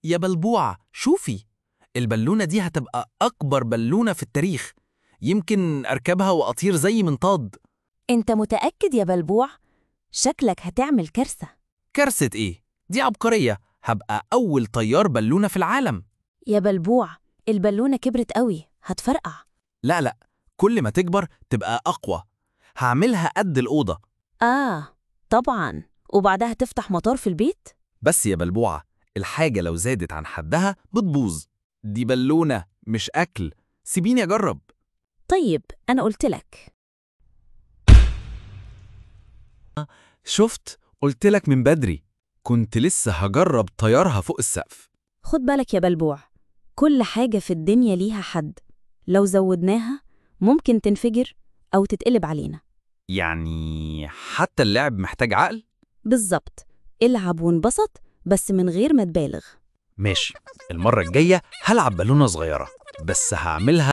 يا بلبوعة شوفي، البالونة دي هتبقى أكبر بالونة في التاريخ. يمكن أركبها وأطير زي منطاد. أنت متأكد يا بلبوع؟ شكلك هتعمل كارثة. كارثة إيه؟ دي عبقرية، هبقى أول طيار بالونة في العالم. يا بلبوع، البالونة كبرت قوي، هتفرقع. لا لا، كل ما تكبر تبقى أقوى. هعملها قد الأوضة. آه طبعاً، وبعدها تفتح مطار في البيت؟ بس يا بلبوعة، الحاجة لو زادت عن حدها بتبوظ. دي بالونة مش أكل، سيبيني أجرب. طيب أنا قلتلك. شفت؟ قلتلك من بدري، كنت لسه هجرب طيارها فوق السقف. خد بالك يا بلبوع، كل حاجة في الدنيا ليها حد، لو زودناها ممكن تنفجر أو تتقلب علينا. يعني حتى اللعب محتاج عقل؟ بالظبط، العب وانبسط بس من غير ما تبالغ. ماشي، المرة الجاية هلعب بالونة صغيرة، بس هعملها